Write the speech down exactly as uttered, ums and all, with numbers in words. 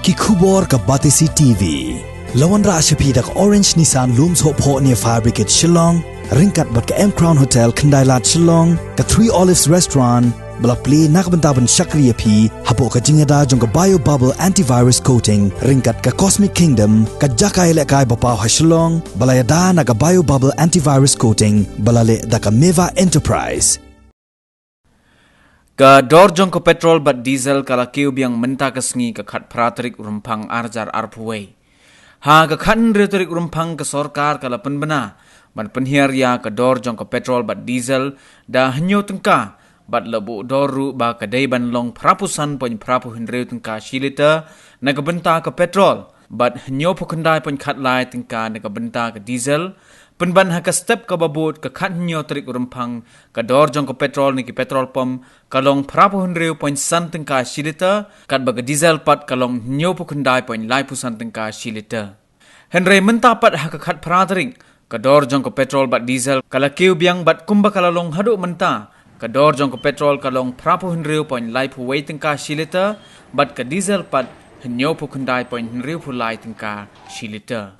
Ki khubor ka Batesi T V. La wanrah sha phi da ka Orange Nissan Lum Sohphoh near Fire Brigade Shillong, ryngkat bad ka M Crown Hotel Khyndailad Shillong, ka Three Olives Restaurant, ba la plie na ka bynta ban shakri ïa phi hapoh ka jingïada jong ka Bio Bubble Antivirus Coating, ryngkat ka Cosmic Kingdom, ka jaka ïalehkai ba paw ha Shillong, ba la ïada na ka Bio Bubble Antivirus Coating, ba la leh da ka Meva Enterprise. Ka dor jong ka petrol bad diesel ka la kiew biang mynta ka sngi ka khatphra tarik Rymphang arhajar arphew wei. Ha ka khathynriew tarik Rymphang ka sorkar ka la pynbna ban pynhiar ïa ka dor jong ka petrol bad diesel da hynñiew tyngka, bad la buh dor ruh ba ka dei ban long phraphew san point phraphew hynriew tyngka shi liter na ka bynta ka petrol, bad hynñiewphew khyndai point khatlai tyngka na ka bynta ka diesel. Pynban ha ka step kaba bud, ka khathynñiew tarik Rymphang, ka dor jong ka petrol na ki petrol pump ka long phraphew hynriew point san tyngka shi liter, katba ka diesel pat ka long hynñiewphew khyndai point laiphew san tyngka shi liter. Hynrei mynta pat ha ka khatphra tarik, ka dor jong ka petrol bad diesel ka la kiew biang, bad kumba ka la long haduh mynta, ka dor jong ka petrol ka long phraphew hynriew point laiphew wei tyngka shi liter, bad ka diesel pat hynñiewphew khyndai point hynriewphew lai tyngka shi liter.